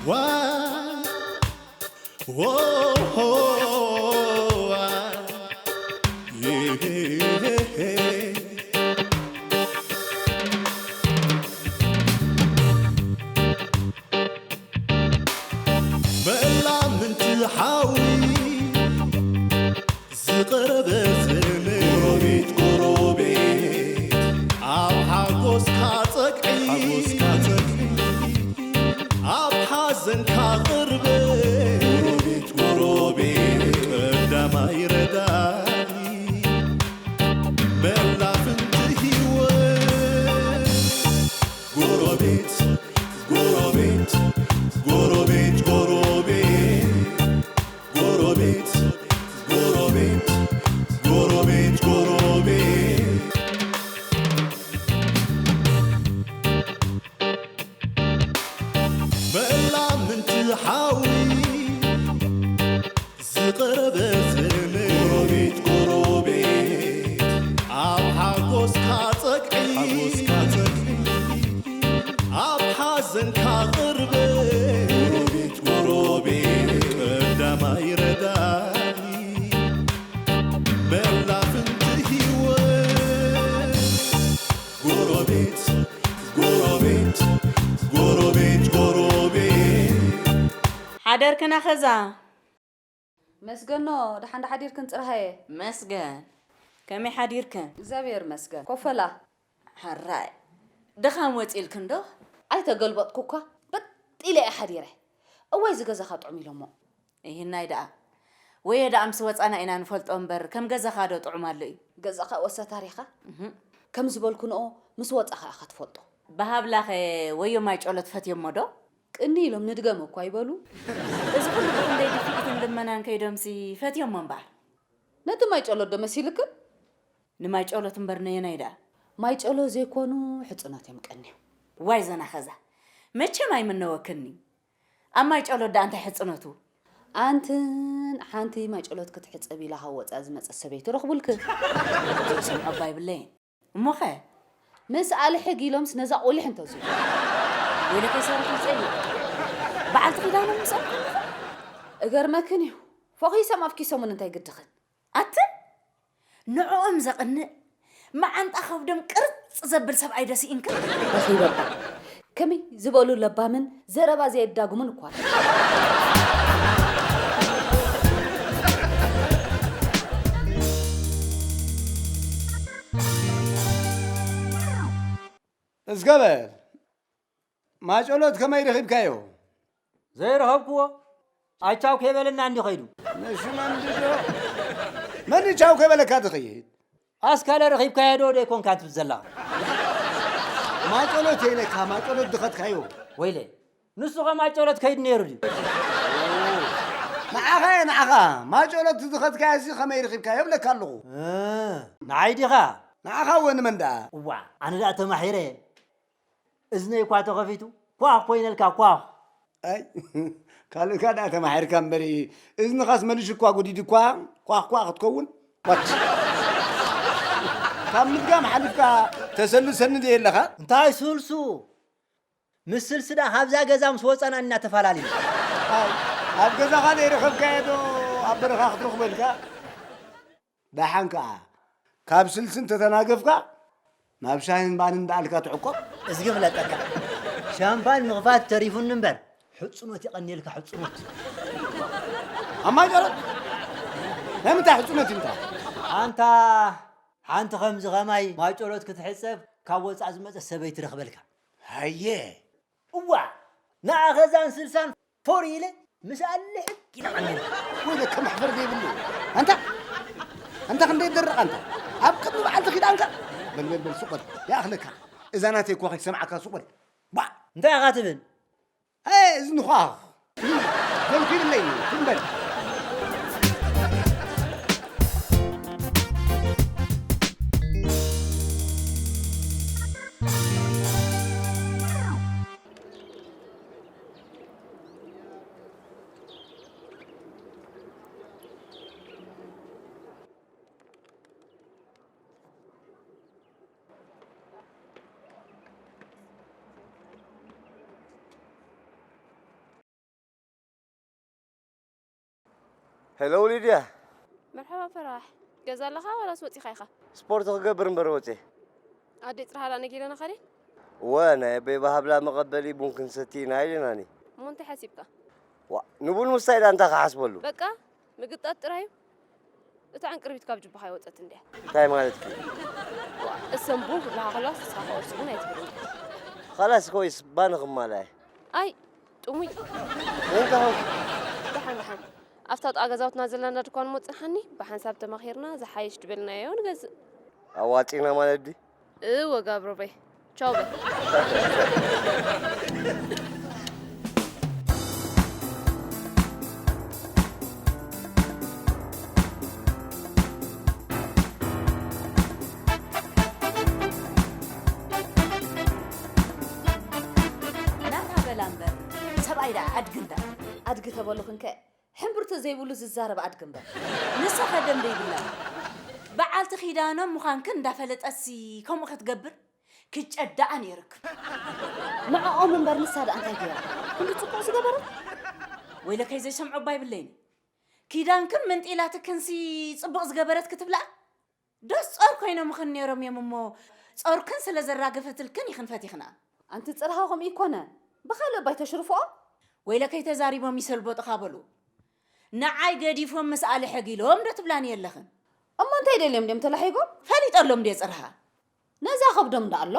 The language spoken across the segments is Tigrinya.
Why? Whoa, why? Yeah. መላ ምንቲ ሓዊ ዝቐረበ ዘመድ ጎረቤት፣ ጎረቤት፣ ኣብ ሓጎስካ ጸግዒ፣ ሓጎስካ ጸግዒ፣ ኣብ ሓዘንካ ቅርበ ጎረቤት፣ ጎረቤት፣ ቀዳማይ ረዳኢ፣ መላ ፍንቲ ህይወት ጎረቤት፣ ጎረቤት፣ ጎረቤት፣ ጎረቤት፣ ጎረቤት፣ ጎረቤት፣ ጎረቤት፣ ጎረቤት። መላ ምንቲ ሓዊ ዝቐረበ ዘመድ ጎረቤት፣ ጎረቤት፣ ኣብ ሓጎስካ ጸግዒ፣ ሓጎስካ ጸግዒ፣ ኣብ ሓዘንካ ቅርበ ጎረቤት፣ ጎረቤት፣ ቀዳማይ ረዳኢ፣ መላ ፍንቲ ህይወት ጎረቤት፣ ጎረቤት፣ ጎረቤት፣ ጎረቤት። ሓደርክና ኸዛ? መስገኖ፣ ደሓን ዶ ሓዲርክን ጽርሃየ? መስገን። ከመይ ሓዲርክን? እግዚኣብሔር መስገን። ኮፈላ። ሕራይ። ድኻም ወጺልክን ዶ? ኣይተገልበጥኩ እኳ፣ በጥ ኢለ እየ ሓዲረ። እዋይ፣ እዚ ገዛኻ ጥዑም ኢሎሞ። ይህናይ ደኣ። ወየ ደኣ ምስ ወጻና ኢና ንፈልጦ እምበር፣ ከም ገዛኻ ዶ ጥዑም ኣሎ እዩ? ገዛኻ ወሰታሪኻ? እህ። ከም ዝበልኩ ንኦ ምስ ወጻኻ ኢኻ ትፈልጦ። ብሃብላኸ ወዮ ማይ ጨሎት ፈትዮሞ ዶ? ቅኒ ኢሎም ንድገም እኳ ይበሉ። እዚ ኩሉ ብኽንደይ ድፍኢትን ልመናን ከይዶምሲ ፈትዮሞ እምበኣር። ነቲ ማይ ጨሎት ዶ መሲልክን? ንማይ ጨሎት እምበር ነየናይ ደኣ? ማይ ጨሎት ዘይኮኑ ሕጽኖት እዮም ቀንዮም። ዋይ ዘናኸዛ። መቸም ኣይምነወክኒ። ኣብ ማይ ጨሎት ደኣ እንታይ ሕጽኖቱ? ኣንትን ሓንቲ ማይ ጨሎት ክትሕጸብ ኢላ ካብ ወጻኢ ዝመጸት ሰበይቲ ረኽቡልክን። ዝሰምዖ እባ ይብለይን። እሞኸ? ምስ ኣልሕግ ኢሎምስ ነዛ ቁሊሕ እንተዝብሉ። ወይለከ ሰሩት ይጸልእ። በዓልቲ ኪዳኖም ምስ ኣልኩ። እገርመክን እዩ። ፈኺሶም ኣፍኪሶምን እንታይ ግድኽን? ኣትን ንዕኦም ዘቕንእ መዓንጣ ከብዶም ቅርጽ ዘብል ሰብኣይ ዶ ስኢንክን? ረኺበ እባ። ከመይ ዝበሉ ለባምን ዘረባ ዘየዳግሙን እኳ። እስከ በል፣ ማጨሎት ከመይ ረኺብካዮ? ዘይረኸብክዎ? ኣይ ቻው ከይበለና እንዲ ኸይዱ። ነሹ መንዲ ዶ? መን ቻው ከይበለካ ትኸይድ? ኣስካለ ረኺብካዮ ዶ ደይኮንካ ትብል ዘለኻ? ማጨሎት የኢለካ፣ ማጨሎት ድኸትካዮ። ወይለ፣ ንሱ ኸ ማጨሎት ከይዱ ነይሩ ድዩ? ንዓኻ እየ፣ ንዓኻ። ማጨሎት ዝኸትካዮ ሲ ኸመይ ረኺብካዮ እብለካ ኣለኹ። እ፣ ንዓይ ዲኻ? ንዓኻ እወ፣ ንመን ደኣ? እዋ፣ ኣነ ደኣ ተማሒረ። እዝነይ እኳ ተኸፊቱ፣ ኳኽ ኮይነልካ፣ ኳኽ። ኣይ፣ ካልእካ ደኣ ተማሒርካ እምበሪ፣ እዝንኻስ መሊሹ እኳ ጉዲድ እኳ፣ ኳኽ ኳኽ ክትከውን። ዋች። ካብ ምድጋም ሓሊፍካ ተሰልሰኒ ድየ ኣለኻ? እንታይ ስልሱ? ምስ ስልሲ ደኣ ካብዛ ገዛ ምስ ወጸና ኢና ተፈላለና። ኣይ፣ ኣብ ገዛኻ ዘይረኸብካዮ ዶ ኣብ በረኻ ክትረኽቦ ኢልካ? ደሓን ከኣ፣ ካብ ስልሲ እንተተናገፍካ፣ ናብ ሻሂን ባንን እንዳኣልካ ትዕቆብ። እዝጊ ፍለጠካ። ሻምፓን ምኽፋት ተሪፉኒ እምበር፣ ሕጽኖት ይቐንየልካ፣ ሕጽኖት። ኣብ ማይ ጨሎት? ናይ ምንታይ ሕጽኖት እዩ እንታ? ኣንታ፣ ሓንቲ ከምዚ ከማይ ማይ ጨሎት ክትሕጸብ ካብ ወጻእ ዝመጸት ሰበይቲ ረኽበልካ። ሃየ። እዋ፣ ንኣ ኸዛን ስልሳን ፎር ኢለ ምስ ኣልሕግ ኢለ ቀኒለ። ወይለከ መሕፈር ዘይብሉ። ኣንታ፣ ኣንታ ክንደይ ደረቕ ኣንታ። ኣብ ቅድሚ በዓልቲ ኪዳንካ። በል፣ በል፣ በል፣ ሱቕ በል። ይኣኽለካ። እዛ ናተይ እኳ ከይሰምዓካ ሱቕ በል። ባ! እንታይ ኢኻ ትብል? እ፣ እዝንኻ። ደንኪ ይብለይ፣ ትም በል። ሄሎ ሊድያ። መርሓባ ፈራሕ። ገዛ ኣለኻ ዋላስ ወጺኻ ኢኻ? ስፖርት ክገብር እምበር ወጺ። ኣዴ ጽርሃላ ነጊረና ኸዲ? እወ፣ ናይ ኣበይ ባህብላ መቐበሊ ቡን ክንሰቲ ኢና ኢለናኒ። እሞ እንታይ ሓሲብካ? ዋ፣ ንቡን ምስታይ ዳ እንታይ ክሓስበሉ? በቃ ምግጣጥ ጥራዩ። እታ ዕንቅርቢት ካብ ጅባኻ ይወጸት እንድያ። እንታይ ማለትኪ? እሰም ቡን ክብላኻ ከለዋ ስስኻ ከወርስ እውን ኣይትብልን። ኸላስ ኮይስ ባን ክማላይ። ኣይ ጥሙይ። እንታይ ኾንኩ? ደሓን ደሓን። ኣብታ ጥቓ ገዛውትና ዘለና ድኳን እሞ ጽንሓኒ፣ ብሓንሳብ ተማኺርና ዝሓይሽ ድበልናዮ ንገዝእ። ኣዋጺና ማለት ድዩ? እወ ጋብሮበይ። ቻው በይ። ናታ በላ እምበር ሰብኣይ ደኣ ኣድጊ እንዳ ኣድጊ ተበሉኽንከ ሕምብርቶ ዘይብሉ ዝዛረብ ኣድጊ እምበር። ንሳ ከደም ደይብላ በዓልቲ ኪዳኖም ምዃንክን እንዳፈለጠትሲ ከምኡ ክትገብር ክጨዳኣ ነይርክን። ንዕኦም እምበር ንሳ ደኣ እንታይ ገይራ? ክንዲ ጽቡቕ ዝገበረት? ወይለከይ ዘይሰምዖ እባ ይብለይን። ኪዳንክን መንጢላትክንሲ ጽቡቕ ዝገበረት ክትብላ? ዶስ ጾር ኮይኖምኽን ነይሮም እዮም እሞ ጾርክን ስለ ዘራገፈትልክን ኢኽን ፈቲኽና። ኣንቲ ጽርሃ ከምኡ ይኮነ። ብኻልእ ባይ ተሽርፍኦ? ወይለከይ ተዛሪቦም ይሰልቦጥኻ በሉ። ንዓይ ገዲፎም ምስ ኣለ ሕግ ኢሎም ዶ ትብላኒ የለኽን? እሞ እንታይ ደልዮም ድዮም ተላሒጎም? ፈሊጠሎም ድየ ጽርሃ? ነዛ ከብዶም ደኣ ኣሎ።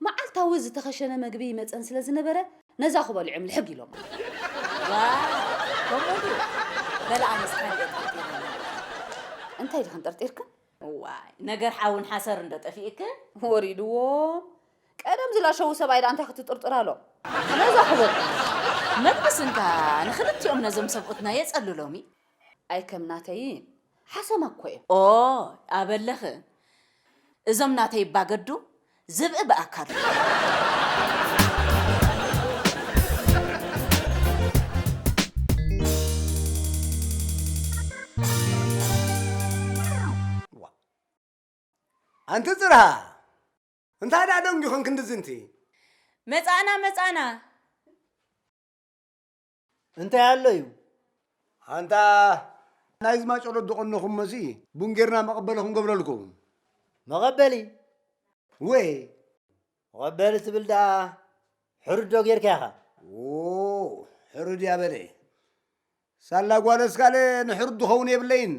መዓልታዊ ዝተኸሸነ መግቢ ይመጸን ስለ ዝነበረ ነዛ ክበልዑ እዮም ልሕግ ኢሎም። ዋ፣ ከምኡ ድዩ? በላ ኣነስ ካልእ እየ ጠርጢረኒ። እንታይ ድኽን ጠርጢርክን? እዋይ፣ ነገር ሓውን ሓሰር እንዶ ጠፊእክን? ወሪድዎም። ቀደም ዝላሸዉ ሰብኣይ ደኣ እንታይ ክትጥርጥር ኣሎ? ነዛ ክበልዑ። መግቢ ስንካ ንኽልቲኦም ነዞም ሰብኡትና የጸልሎም እዩ። ኣይ ከም ናተይን ሓሰማ እኮ እዮም። ኦ ኣበለኽን እዞም ናተይ ባገዱ ዝብኢ ብኣካል። ኣንቲ ጽርሃ እንታይ ደኣ ደንጊኹን ክንድዚ እንቲ? መጻእና መጻእና። እንታይ ኣሎ እዩ? ኣንታ ናይዚ ማጨሎ ዝቐነኹም መሲ ቡን ጌርና መቐበሊ ክንገብረልኩም። መቐበሊ? ወይ መቐበሊ ትብል ደኣ ሕሩድ ዶ ጌርካ ኢኻ? ኦ፣ ሕሩድ እያ በለ። ሳላ ጓል እስካለ ንሕሩድ ዝኸውን የብለይን።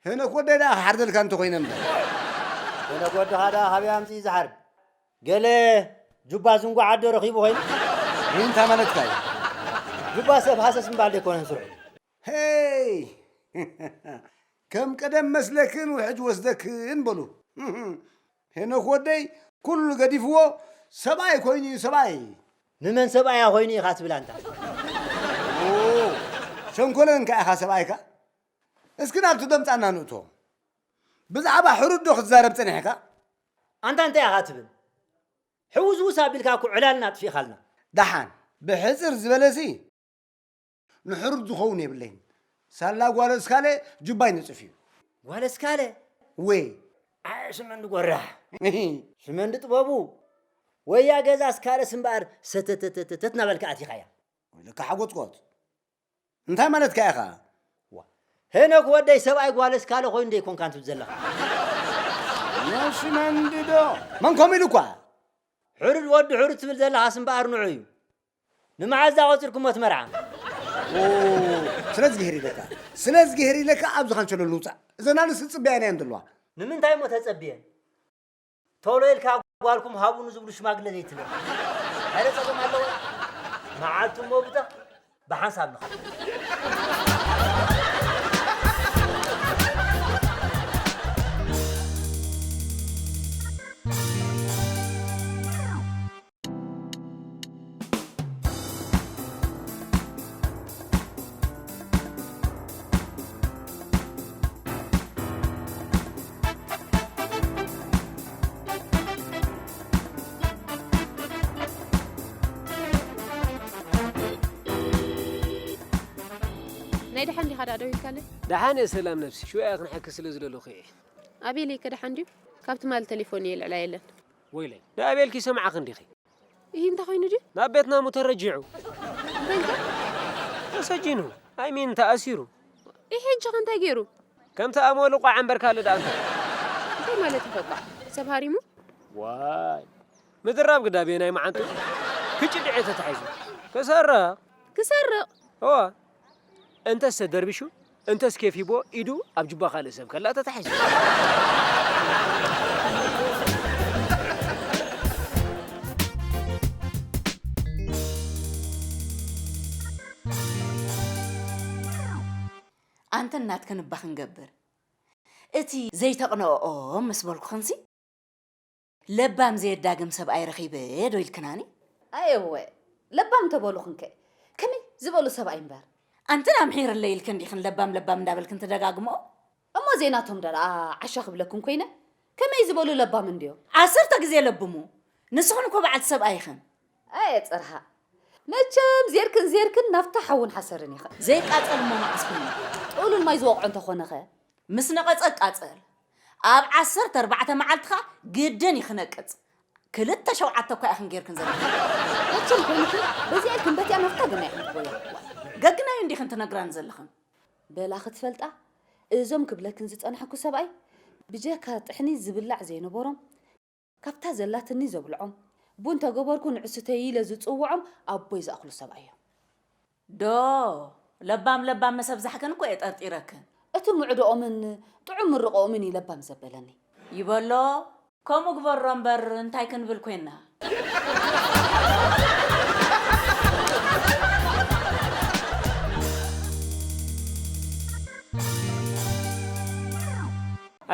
ሄኖክ ወደይ ደኣ ክሓርደልካ እንተኾይነ እምበር። ሄኖክ ወድኻ ደኣ ካበይ ኣምጺኡ ዝሓርድ? ገለ ጁባ ዝንጓዕ ኣዶ ረኺቡ ኮይኑ? እንታይ ማለትካ እዩ? ጁባ ሰብ ሃሰስ ምባል ደይኮነን ስርሑ። ሄይ! ከም ቀደም መስለክን ውሕጅ ወስደክን በሉ። ሄኖክ ወደይ ኩሉ ገዲፍዎ ሰብኣይ ኮይኑ እዩ ሰብኣይ። ንመን ሰብኣያ ኮይኑ ኢኻ ትብል ኣንታ? ኦ፣ ሸንኮለል እንካ ኢኻ ሰብኣይካ? እስኪ ናብቲ ደምጻና ንእቶ። ብዛዕባ ሕሩድ ዶ ክትዛረብ ጸኒሕካ? ኣንታ እንታይ ኢኻ ትብል? ሕውዝውዝ ኣቢልካ እኮ ዕላልና ኣጥፊእኻልና። ደሓን፣ ብሕጽር ዝበለሲ ንሕሩድ ዝኸውን የብለይን። ሳላ ጓል እስካለ ጁባይ ንጽፍ እዩ። ጓል እስካለ? ወይ። ኣየ ሽመንዲ ጎራሕ። ሽመንዲ ጥበቡ። ወያ ገዛ እስካለስ እምበኣር ሰተተተተተት እናበልካ ኣቲኻያ። ወይለካ ሓጎጥቆጥ። እንታይ ማለትካ ኢኻ? ዋ፣ ሄኖክ ወደይ ሰብኣይ ጓል እስካለ ኮይኑ ደይኮንካ እንትብል ዘለኻ? ሽመንዲ ዶ? መን ከምኡ ኢሉኳ? ሕሩድ ወዲ ሕሩድ ትብል ዘለኻስ እምበኣር ንዑ እዩ። ንመዓዝ ዳ ቆጺርኩሞ እቲ መርዓ? ኦ፣ ስለ እዝግሄር ኢለካ፣ ስለ እዝግሄር ኢለካ ኣብዚ ካንቸሎ ንውጻእ። እዘን ኣንስቲ ጽበያና እየን ዘለዋ። ንምንታይ እሞ ተጸብየን? ቶሎ ኢልካ ጓልኩም ሃቡኒ ዝብሉ ሽማግለ ዘይትብል። ሓደ ጸገም ኣለዎ። መዓልቲ እሞ ብተኽ ብሓንሳብ ንኸ ናይ ደሓን ዲኻ ደኣ ደዊልካለይ? ደሓን እየ ሰላም ነብሲ፣ ሽውያ ክንሓኪ ስለ ዝደለኹ እየ። ኣቤለይ ከ ደሓን ድዩ? ካብ ትማሊ ተሌፎን እየ ልዕላ የለን። ወይለይ፣ ንኣቤልኪ ሰምዓኺ እንዲኺ? ይህ እንታይ ኮይኑ ድዩ? ናብ ቤትና እሞ ተረጂዑ። እንታይ ኢልካ? ተሰጂኑ፣ ኣይሚን ተኣሲሩ። ይሄ እጅኻ እንታይ ገይሩ? ከምቲ ኣመሉ ቋዕ እምበር ካልእ ደኣ እንታይ? እንታይ ማለት እዩ ቋዕ? ሰብ ሃሪሙ? ዋይ፣ ምድራብ ግዳ ቤናይ መዓንጡ ክጭ ድዕ ተታሒዙ ክሰርቕ። ክሰርቕ? እዋ፣ እንተስ ተደርቢሹ፣ እንተስ ኬፍ ሂቦ ኢዱ ኣብ ጅባ ካልእ ሰብ ከላ ተታሒዙ። ኣንተን ናትክን እባ ክንገብር። እቲ ዘይተቕንኦኦ ምስ በልኩኽንሲ፣ ለባም ዘየዳግም ሰብኣይ ረኺበ ዶ ኢልክናኒ? ኣየወ፣ ለባም እንተበሉኽንከ? ከመይ ዝበሉ ሰብኣይ እምበር? ኣንተን ኣምሒርለይ ኢልክን ዲኽን ለባም ለባም እንዳበልክን ትደጋግምኦ? እሞ ዘይናቶም ደኣ ዓሻ ክብለኩም ኮይነ? ከመይ ዝበሉ ለባም እንድዮም? ዓሰርተ ግዜ ለብሙ። ንስኽን እኮ በዓልቲ ሰብኣይ ኢኽን። ኣየ ጽርሃ። መቸም ዜርክን ዜርክን ናፍታ ሓውን ሓሰርን ኢኽን። ዘይቃጸል እሞ መዓስ ኮይኑ? ጥሉል ማይ ዝወቕዖ እንተኾነኸ? ምስ ነቐጸ ቃጸል። ኣብ ዓሰርተ ኣርባዕተ መዓልትኻ ግድን እዩ ክነቅጽ። ክልተ ሸውዓተ እኳ ኢኽን ጌርክን ዘለኽን። መቸም ኮይንክን በዚኣ ኢልክን በቲኣ ናፍታ ግና ኢኽን ትጎያ። ገግናዩ እንዲኽን ትነግራን ዘለኽን። በላ ክትፈልጣ፣ እዞም ክብለክን ዝጸናሕኩ ሰብኣይ ብጀካ ጥሕኒ ዝብላዕ ዘይነበሮም፣ ካብታ ዘላትኒ ዘብልዖም፣ ቡን ተገበርኩ ንዕስተይ ኢለ ዝጽውዖም ኣቦይ ዝኣኽሉ ሰብኣይ እዮም። ዶ፣ ለባም ለባም መሰብዛሕክን እኮ እየ ጠርጢረክን። እቲ ምዕዶኦምን ጥዑም ምርቆኦምን እዩ ለባም ዘበለኒ። ይበሎ፣ ከምኡ ግበሮ እምበር እንታይ ክንብል ኮይና?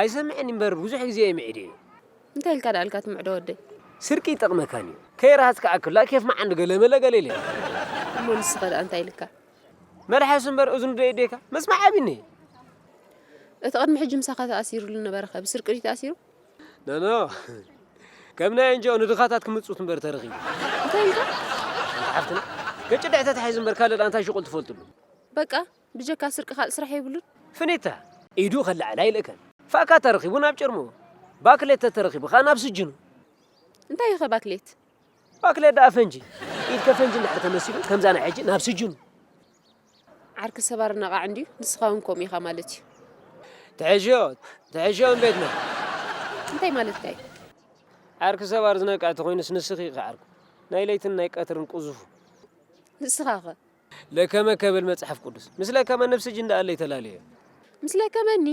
ኣይሰምዕን እምበር ብዙሕ ግዜ እየ ምዒደ። እንታይ ኢልካ ደኣ ኢልካ ትምዕዶ ወደይ? ስርቂ ይጠቕመካን እዩ። ከይረሃጽካ ኣክላ ኬፍ መዓንዲ ገለ መለ ገለ ኢለ። እሞ ንስኻ ደኣ እንታይ ኢልካ? መልሓስ እምበር እዝኑ ዶ የድልየካ? መስማዕ ኣቢኒ። እቲ ቅድሚ ሕጂ ምሳኻ ተኣሲሩሉ ነበረ ኸ ብስርቂ ድዩ ተኣሲሩ? ኖ፣ ኖ። ከም ናይ ኤን ጂ ኦ ንድኻታት ክምጽውት እምበር ተረኺቡ። እንታይ ኢልካ? ኣንታ ሓፍትና፣ ገጭ ድዕ ተታሒዙ እምበር ካልእ ደኣ እንታይ ሽቁል ትፈልጥሉ? በቃ፣ ብጀካ ስርቂ ካልእ ስራሕ የብሉን። ፍኒታ፣ ኢዱ ከለዓላ ይልእከን። ፋእካ ተረኺቡ ናብ ጭርሙ። ባክሌት ተተረኺቡ ኸኣ ናብ ስጅኑ። እንታይ እዩ ኸ ባክሌት? ባክሌት ደኣ ፈንጂ። ኢድከ ፈንጂ እንድሕር ተመሲሉ፣ ከምዛ ናይ ሕጂ ናብ ስጅኑ። ዓርኪ ሰባር ነቓዕ እንድዩ፣ ንስኻ እውን ከምኡ ኢኻ ማለት እዩ። ትሕሽዮ፣ ትሕሽዮ እምቤትና። እንታይ ማለትካ እዩ? ዓርኪ ሰባር ዝነቅዕ ተኾይኑስ ንስኺ ኢኺ ዓርኩ። ናይ ለይትን ናይ ቀትርን ቁዙፉ። ንስኻ ኸ? ለከመ ከብል መጽሓፍ ቅዱስ፣ ምስለ ከመ ነፍሲ ጅንዳ ኣለይ ተላለዮ። ምስለ ከመኒ?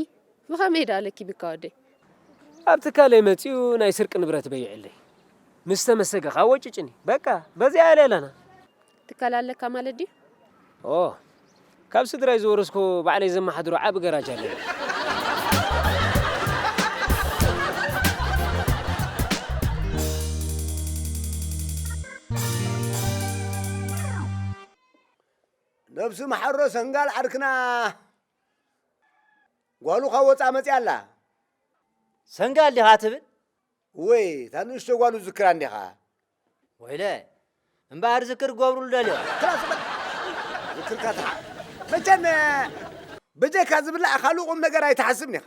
ብኸመይ ደኣ ለኪምካ ወደይ? ኣብ ትካለይ መጺኡ ናይ ስርቂ ንብረት በይዕለይ። ምስ ተመሰገኻ ወጭጭኒ። በቃ፣ በዚኣ እያ ሌላና። ትካል ኣለካ ማለት ድዩ? ኦ፣ ካብ ስድራይ ዝወረስኩ ባዕለይ ዘመሓድሮ ዓቢ ገራጅ ኣለኒ። ነብሱ መሓሮ ሰንጋል ዓርክና ጓሉ ካብ ወጻ መጽያ ኣላ። ሰንጋል ዲኻ ትብል? ወይ፣ እታ ንእሽቶ ጓሉ ዝክራ እንዲኻ። ወይለ፣ እምበኣር ዝክር ክገብሩሉ ደልዮም። ክላስ በል። ዝክርካ ተሓ-፣ መቸም፣ ብጀካ ዝብላዕ ካልእ ቁም ነገር ኣይትሓስብን ኢኻ።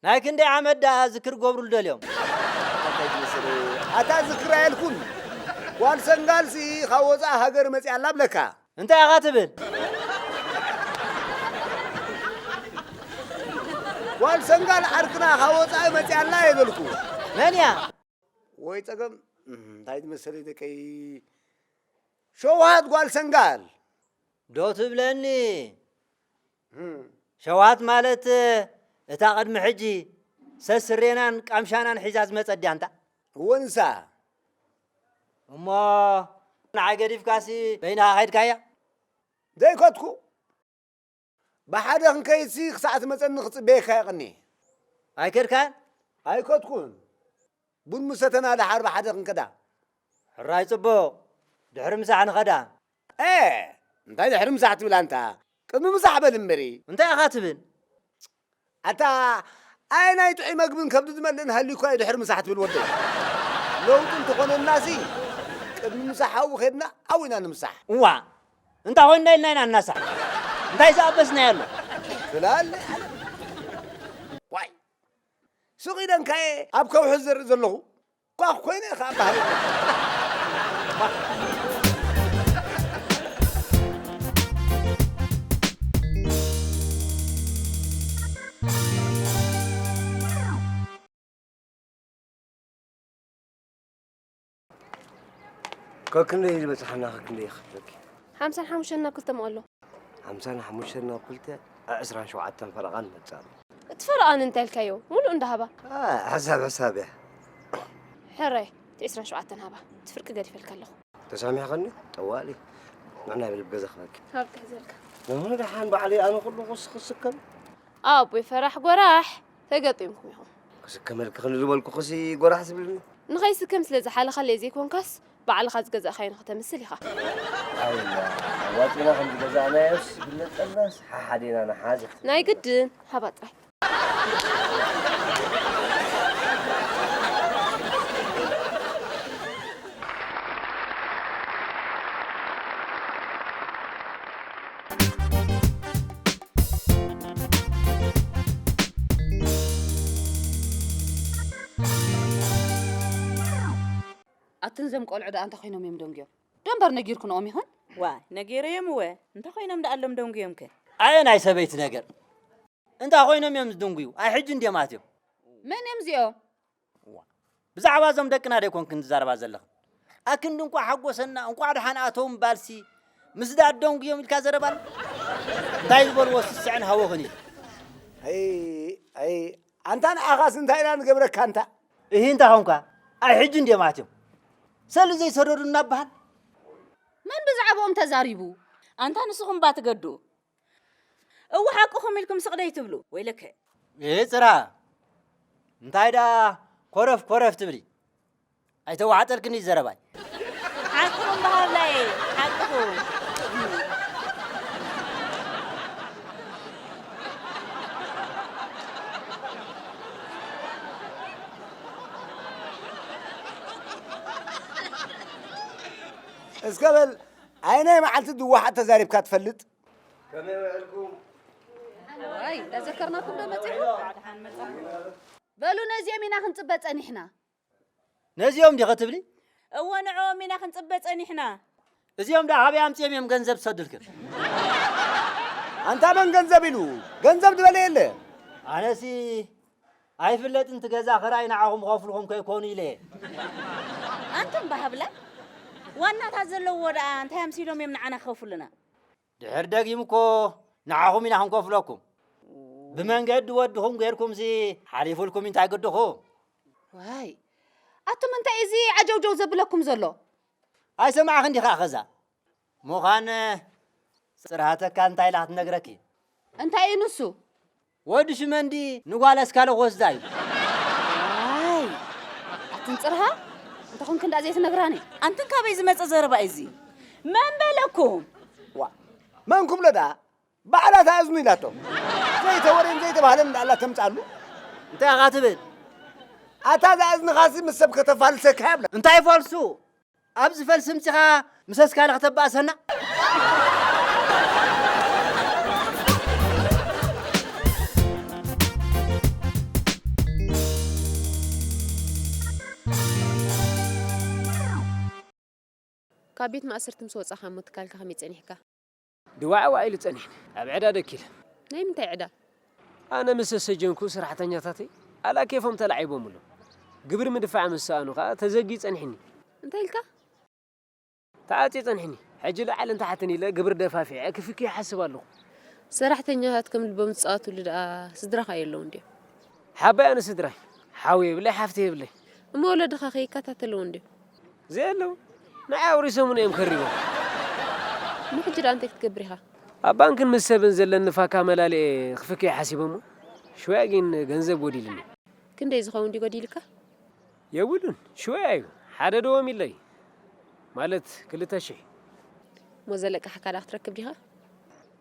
ናይ ክንደይ ዓመት ደኣ ዝክር ክገብሩሉ ደልዮም? እንታይ ትመስል? ኣታ ዝክር ኣየልኩን። ጓል ሰንጋልሲ ካብ ወጻኢ ሃገር መጽያ ኣላ ብለካ። እንታይ ኢኻ ትብል? ጓል ሰንጋል ዓርክና ካብ ወጻኢ መጽያ ኣላ እየ በልኩ። መን እያ? ወይ ጸገም፣ እም፣ እንታይ ትመስል ደቀይ? ሸውሃት ጓል ሰንጋል። ዶ ትብለኒ? እም። ሸውሃት ማለት እታ ቅድሚ ሕጂ ሰስሬናን ቃምሻናን ሒዛ ዝመጸት ድያ እንታ? እወ ንሳ። እሞ ንዓይ ገዲፍካሲ በይንኻ ከይድካያ? ዘይከድኩ። ብሓደ ክንከይድሲ ክሳዕ ትመጸኒ ክጽበየካ ይቐኒ። ኣይከድካን? ኣይከድኩን። ቡን ምሰተና ደሓር ብሓደ ክንከዳ። ሕራይ ጽቡቕ። ድሕሪ ምሳሕ ንኸዳ። ኤ፣ እንታይ ድሕሪ ምሳሕ ትብል ኣንታ? ቅድሚ ምሳሕ በል እምበሪ። እንታይ ኢኻ ትብል? ኣታ፣ ኣየናይ ጥዑይ መግብን ከብዲ ዝመልእን ሃልዩኳ እዩ ድሕሪ ምሳሕ ትብል ወደይ? ለውጢ እንተኾነናሲ፣ ቅድሚ ምሳሕ ኣብኡ ኸድና ኣብኡ ኢና ንምሳሕ። እዋ፣ እንታይ ኾንና ኢልና ኢና እናሳሕ? እንታይ ዝኣበስናዮ ኣሎ? ትላለ። ዋይ፣ ሱቕ ኢለ እንካየ ኣብ ከውሒ ዝዘርእ ዘለኹ፣ ኳኽ ኮይነ ኢኻ ባህል። ከክንደይ ዝበጽሓና ከክንደይ ይኸፍለኪ? ሓምሳን ሓሙሽተን ናብ ክልተ መቐሎ። ሓምሳን ሓሙሽተን ናብ ክልተ፣ ዕስራን ሸውዓተን ፈረቓ ንመጽእ ኣሎ። እቲ ፈረቓ እንታይ ኢልካዮ? ሙሉእ እንዳሃባ። ኣ፣ ሕሳብ ሕሳብ እያ። ሕራይ፣ እቲ ዕስራን ሸውዓተን ሃባ። እቲ ፍርቂ ገዲፈልካ ኣለኹ። ተሳሚሕኸኒ? ጠዋሊ። ንዕና ብልብ ገዛ ክበኪ። ሃብታ ይዘልካ። ንሆነ ደሓን ባዕለይ ኣነ ኩሉ ክስ-፣ ክስከም? ኣቦይ ፈራሕ ጎራሕ፣ ተገጢምኩም ኢኹም። ክስከመልኪ ክንዲ ዝበልኩ ክሲ ጎራሕ ትብልኒ? ንኸይስከም ስለ ዝሓለኻለይ ዘይኮንካስ፣ ባዕልኻ ዝገዛእኻዮ ንኽተምስል ኢኻ። ኣየዋ፣ ኣዋጺና ከም ዝገዛእናዮስ ይፍለጠናስ፣ ሓሓዴና ንሓዝ። ናይ ግድን፣ ሃባ ጥራይ። ኣትን ዘም ቆልዑ ደኣ እንታይ ኮይኖም እዮም ደንጉዮም? ዶ እምበር ነጊርክንኦም ይኾን? ዋ፣ ነጊረዮም እወ። እንታይ ኮይኖም ደኣ ኣሎም ደንጉዮምከ? ኣየ ናይ ሰበይቲ ነገር። እንታይ ኮይኖም እዮም ዝድንጉዩ? ኣይ ሕጂ እንድዮም ኣትዮም። መን እዮም እዚኦም? ዋ፣ ብዛዕባ እዞም ደቅና ዶ ኣይኮንክን ትዛረባ ዘለኽን? ኣክንዲ እንቋዕ ሓጎሰና፣ እንቋዕ ደሓን ኣተው ምባልሲ፣ ምስ ደኣ ደንጉዮም ኢልካ ዘረባ ኣሎ? እንታይ ዝበልዎ ስስዕን ሃወኽን እዩ? ኣይ፣ ኣይ፣ ኣንታ ንዓኻስ እንታይ ኢና ንገብረካ ኣንታ? እሂ እንታ ኾንካ፣ ኣይ ሕጂ እንድዮም ኣትዮም። ሰሉ ዘይሰደዱ እናበሃል። መን ብዛዕባኦም ተዛሪቡ? ኣንታ ንስኹም እባ ትገዱ። እወ ሓቅኹም ኢልኩም ስቕ ደይትብሉ። ወይለከ። እሂ ጽራ። እንታይ ደኣ ኮረፍ ኮረፍ ትብሊ? ኣይተዋሕጠልክን እዩ ዘረባይ። ሓቅኹም በሃብላይ፣ ሓቅኹም። እስከ በል፣ ኣይናይ መዓልቲ ድዋሓት ተዛሪብካ ትፈልጥ? ከመይ ውዕልኩም? ዋይ፣ እንዳዘከርናኩም ዶ መጺኹም? በሉ፣ ነዚኦም ኢና ክንጽበ ጸኒሕና። ነዚኦም ዲኺ ትብሊ? እወ፣ ንዕኦም ኢና ክንጽበ ጸኒሕና። እዚኦም ደኣ ካበይ ኣምጺኦም እዮም ገንዘብ ዝሰዱልክን? ኣንታ መን ገንዘብ ኢሉ? ገንዘብ ዝበለ የለ። ኣነሲ ኣይፍለጥን፣ እቲ ገዛ ክራይ ንዓኹም ክኸፍልኹም ከይኮኑ ኢለ እየ። ኣንቱም በሃብላ፣ ዋናታት ዘለውዎ ደኣ እንታይ ኣምሲሎም እዮም ንዓና ክኸፍሉና? ድሕር ደጊም እኮ ንዓኹም ኢና ክንከፍለኩም። ብመንገዲ ወድኹም ጌርኩምሲ ሓሊፉልኩም እንታይ ግድኹም? ዋይ፣ ኣቱም እንታይ እዚ ዓጀውጀው ዘብለኩም ዘሎ? ኣይሰማዕኽን ዲኻ ኸዛ? ምዃን ጽርሃተካ እንታይ ኢላ ክትነግረኪ? እንታይ እዩ ንሱ? ወዲ ሽመንዲ ንጓል ኣስካለ ክወስዳ እዩ። ኣይ፣ ኣትን ጽርሃ፣ እንተ ኾንክን ደኣ ዘይትነግራኒ። ኣንትን ካበይ ዝመጸ ዘረባ እዩ እዚ? መን በለኩም? ዋ፣ መን ክብሎ ደኣ? ባዕላ እታ እዝኑ ኢላቶ። ዘይተወርየን ዘይተባህለን እንዳኣላ ተምጻሉ። እንታይ ኢኻ ትብል? ኣታ እዛ እዝንኻሲ ምስ ሰብ ከተፋልሰካ እያ ብላ። እንታይ ፈልሱ? ኣብዚ ፈልሲ ምጺኻ ምስ ኣስካለ ከተባእሰና? ካብ ቤት ማእሰርቲ ምስ ወጻኻ እሞ ትካልካ ከመይ ጸኒሕካ? ድዋዕ ዋዕ ኢሉ ጸኒሕኒ። ኣብ ዕዳ ደኪለ። ናይ ምንታይ ዕዳ? ኣነ ምስ ሰጀንኩ ሰራሕተኛታተይ ኣላ ኬፎም ተላዒቦም ኣለዉ። ግብሪ ምድፋዕ ምስ ሰኣኑ ከኣ ተዘግዩ ጸኒሕኒ። እንታይ ኢልካ? ተዓጽዩ ጸኒሕኒ። ሕጂ ላዕልን ታሕትን ኢለ ግብሪ ደፋፊዐ ክፍኪ ይሓስብ ኣለኹ። ሰራሕተኛታት ከም ልቦም ዝጻወቱሉ ደኣ ስድራኻ የለውን ድዮም? ሓባይ ኣነ ስድራይ፣ ሓው የብለይ፣ ሓፍቲ የብለይ። እሞ ወለድኻ ከይከታተልዎ እንድዮም? ዘየለው፣ ንዓይ ኣውሪሶምኒ እዮም ከሪቦም። እሞ ሕጂ ደኣ እንታይ ክትገብር ኢኻ? ኣብ ባንክን ምስ ሰብን ዘለኒ ፋካ መላልኤ ክፍከይ ሓሲበ እሞ፣ ሽወያ ግን ገንዘብ ጎዲልኒ። ክንደይ ዝኸውን ድዩ ጎዲልካ? የብሉን፣ ሽወያ እዩ። ሓደ ደዎም ኢለይ። ማለት ክልተ ሽሕ። እሞ ዘለቃሕካ ደኣ ክትረክብ ዲኻ?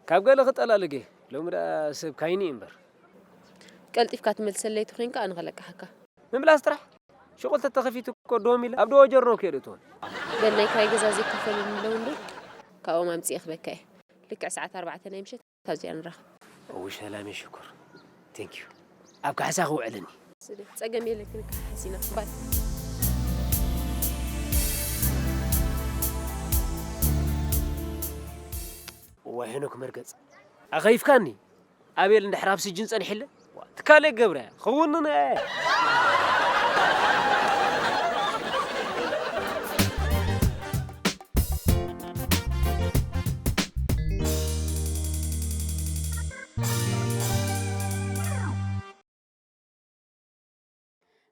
ካብ ገለ ክጠላልግ እየ። ሎሚ ደኣ ሰብ ካይኒ እዩ እምበር። ቀልጢፍካ ትመልሰለይ ተኾይንካ ኣነ ከለቅሓካ። ምምላስ ጥራሕ። ሽቁል ተተኸፊቱ እኮ ዶም ኢለ ኣብ ደወ ጀርኖ ክየድ እትሆን። በል ናይ ክራይ ገዛ ዘይከፈሉኒ ኣለዉ እንዶ ካብኦም ኣምጽኤ ክበካ እየ። ልክዕ ሰዓት ኣርባዕተ ናይ ምሸት ኣብዚኣ ንራኸብ። እው ሰላም ሽኩር። ቴንክ ዩ። ኣብ ካሕሳ ክውዕለኒ። ስለ ጸገም የለን ክንከሓሓስ ኢና። ባይ። እዋ ሄኖክ መርገጽ። ኣኸይፍካኒ። ኣቤል እንድሕር ኣብ ስጅን ጸኒሕለ፣ ትካለይ ገብረ ክውንነ።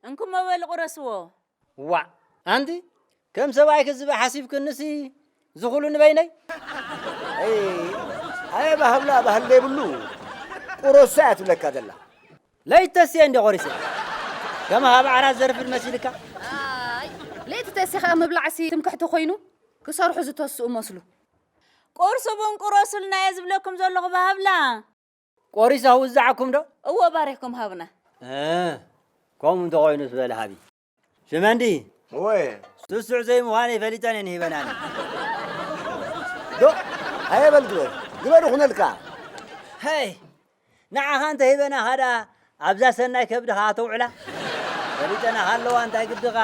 እንኩሞ በል ቁረስዎ። ዋዕ ኣንቲ ከም ሰብኣይ ክዝበ ሓሲብክንሲ ዝኹሉ ንበይነይ። ኣይ ኣየ ባህብላ ባህል ዘይብሉ ቁረሳ እያ ትብለካ ዘላ። ለይተስየ እንዲ ቆሪሰ ከም ሃብ ዓራት ዘርፍድ መሲልካ። ኣይ ለይቲ ተሲኻ ምብላዕሲ ትምክሕቲ ኮይኑ ክሰርሑ ዝተስኡ መስሉ። ቁርሲ ቡን ቁረሱልና እየ ዝብለኩም ዘለኹ ባህብላ። ቆሪሰ ክውዛዓኩም ዶ? እዎ ባሪኽኩም ሃብና። እ፣ ከምኡ እንተኾይኑ ዝበለ ሃቢ። ሽመንዲ፣ እወ። ስሱዕ ዘይምዃነይ ፈሊጠን እየን ሂበናኒ። ዶ፣ ኣየ በል ግበር፣ ግበር ይኹነልካ። ሄይ፣ ንዓኻ እንተ ሂበናኻ ደኣ ኣብዛ ሰናይ ከብድኻ ተውዕላ? ፈሊጠናኻ ኣለዋ እንታይ ግድኻ?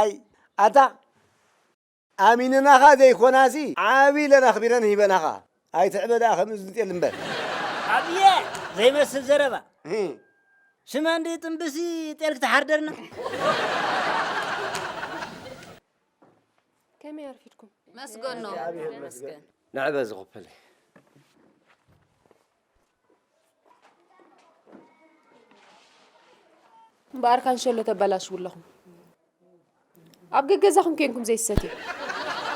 ኣይ፣ ኣታ ኣሚንናኻ ዘይኮናሲ ዓቢ ኢለን ኣኽቢረን ሂበናኻ። ኣይትዕበ ደኣ ከም እዝኒ ጤል እምበር። ኣብየ ዘይመስል ዘረባ። እህ። ሽመንዲ ጥምብሲ ጤል ክትሓርደርና። ከመይ ኣርፊድኩም? መስገኖ። ንዕበ ዝኹፍል። እምበኣር ካንሸሎ ተበላሽዉ ኣለኹም። ኣብ ገገዛኹም ኬንኩም ዘይትሰትዩ።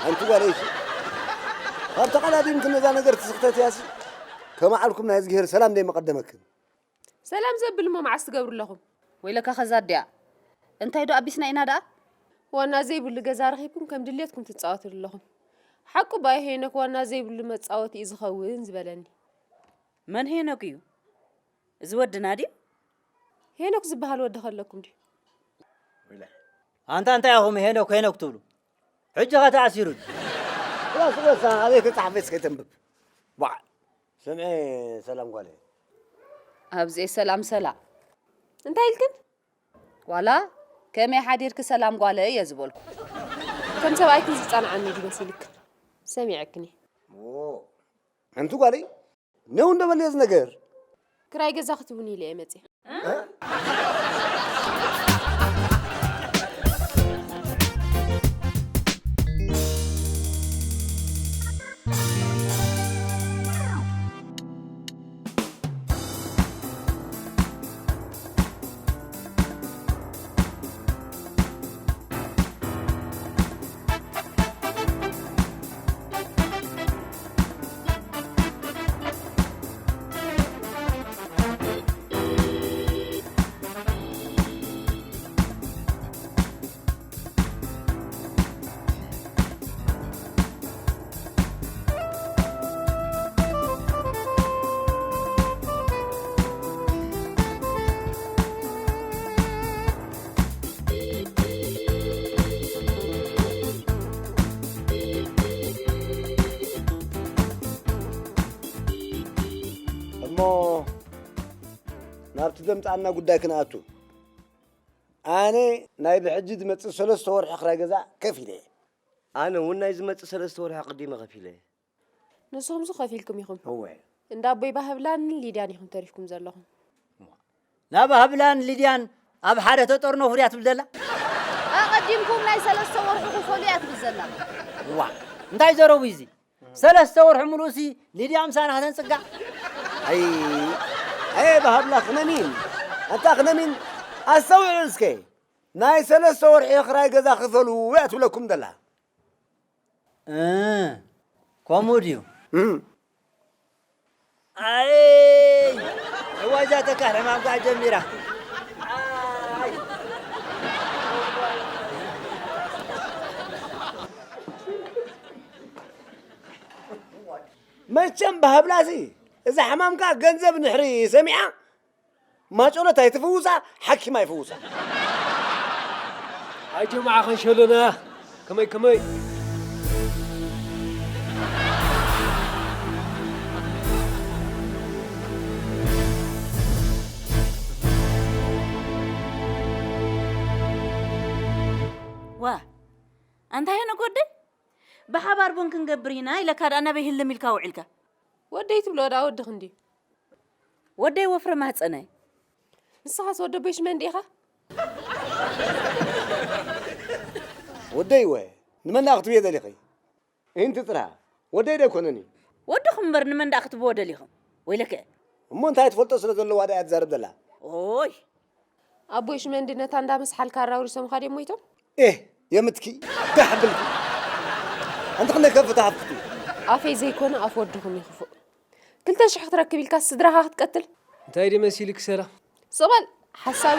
ኣንቲ ጓለይ፣ ካብ ተቐዳዲምክን ነዛ ነገር ትስኽተት እያሲ፣ ከመዓልኩም ናይ እዝግሄር ሰላም ደይመቐደመክን። ሰላም ዘብል እሞ መዓስ ትገብሩ ኣለኹም? ወይለካ ከዛ ኣዲኣ። እንታይ ዶ ኣቢስና ኢና ደኣ? ዋና ዘይብሉ ገዛ ረኺብኩም ከም ድሌትኩም ትጻወትሉ ኣለኹም። ሓቁ ባይ ሄኖክ ዋና ዘይብሉ መጻወቲ እዩ ዝኸውን ዝበለኒ። መን ሄኖክ እዩ? እዚ ወድና ድዩ? ሄኖክ ዝበሃል ወዲ ከለኩም ድዩ? ኣንታ እንታይ ኢኹም ሄኖክ ሄኖክ ትብሉ? ሕጂ ኸ ተኣሲሩ ድዩ? ወስ፣ ወስ፣ ኣበይ ክጽሓፍ እስከ ተንብብ? ዋዕ፣ ስምዒ ሰላም ጓለይ። ኣብዚኤ ሰላም ሰላ። እንታይ ኢልክን? ዋላ ከመይ ሓዲርኪ ሰላም ጓለ እየ ዝበልኩ። ከም ሰብኣይክን ዝጸንዓኒ ድዩ መሲልክን? ሰሚዐክን እየ። ኦ፣ ሓንቲ ጓለይ፣ ነው እንደበል እዚ ነገር። ክራይ ገዛ ክትቡን ኢለ እየ መጽየ። እሞ ናብቲ ዘምጻኣና ጉዳይ ክንኣቱ። ኣነ ናይ ብሕጂ ዝመጽእ ሰለስተ ወርሒ ክራይ ገዛ ከፊለ እየ። ኣነ እውን ናይ ዝመጽእ ሰለስተ ወርሒ ኣቐዲመ ከፊለ እየ። ንስኹምሲ ከፊልኩም ኢኹም። እወ። እንዳ ኣቦይ ባህብላን ሊድያን ኢኹም ተሪፍኩም ዘለኹም። ናብ ባህብላን ሊድያን ኣብ ሓደ ተጠርነፉ ድያ ትብል ዘላ? ኣቐዲምኩም ናይ ሰለስተ ወርሒ ክፈሉ እያ ትብል ዘላ። ዋ፣ እንታይ ዘረቡ እዩ እዚ? ሰለስተ ወርሒ ሙሉእሲ ሊድያ ምሳና ከተንጽጋ? ኣይ፣ ኣየ ባህብላ ክነሚን፣ ኣታ ክነሚን፣ ኣስተውዕል እስከ። ናይ ሰለስተ ወርሒ ክራይ ገዛ ክፈሉ እያ ትብለኩም ዘላ። እ፣ ከምኡ ድዩ? እም። ኣይ፣ እዋይ፣ እዛ ተካል ሕማም ከዓ ጀሚራ። ኣይ። መቸም ባህብላሲ፣ እዛ ሕማምካ ገንዘብ ንሕሪ ሰሚዓ፣ ማጮሎት ኣይትፍውሳ፣ ሓኪም ኣይፍውሳ። ኣይ ጀማዓ ከንሸሎና፣ ከመይ ከመይ። ዋ፣ ኣንታ ሄኖክ ወደይ፣ ብሓባር ቡን ክንገብር ኢና ኢለካ ደኣ ናበይ ህልም ኢልካ ውዒልካ? ወደይ ትብሎ ደኣ ወድኺ እንድዩ። ወደይ ወፍረ ማህጸነ። ንስኻስ ወደ ቦይ ሽመንዲ ኢኻ? ወደይ ወ፣ ንመን ደኣ ክትብዮ ደሊኺ? እንቲ ጥራ፣ ወደይ ዶ ኣይኮነን እዩ? ወድኹም እምበር ንመን ደኣ ክትብዎ ደሊኹም? ወይለከ። እሞ እንታይ ትፈልጦ ስለ ዘለዋ ደኣ እያ ትዛረብ ዘላ? ኦይ፣ ኣቦይ ሽመንዲ ነታ እንዳመስሓልካ ኣራውሪሶምኻ ድዮም ሞይቶም? ኤህ የምትኪ ጋሕ ብልኪ። ኣንቲ ክንደይ ከፍታ ሃፍቲ። ኣፈይ ዘይኮነ ኣፍ ወድኹም ይኽፉእ። ክልተ ሽሕ ክትረክብ ኢልካ ስድራኻ ክትቀትል? እንታይ ዲ መሲልክ ሰላ? ስቕ በል ሓሳዊ።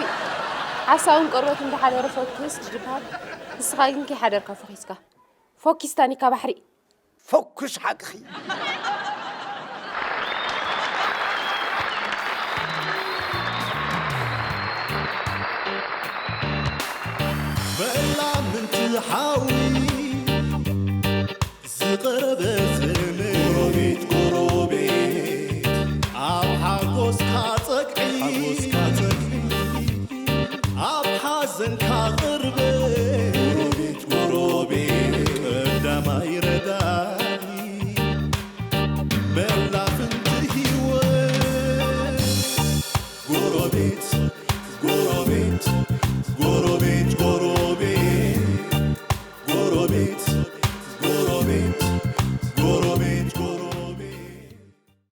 ሓሳውን ቆርበትን ዝሓደረ ፈኩስ ድባብ። ንስኻ ግን ከይሓደርካ ፈኺስካ። ፎኪስ ታኒካ ባሕሪ። ፈኩስ ሓቅኺ። መላ ምንቲ ሓዊ ዝቐረበ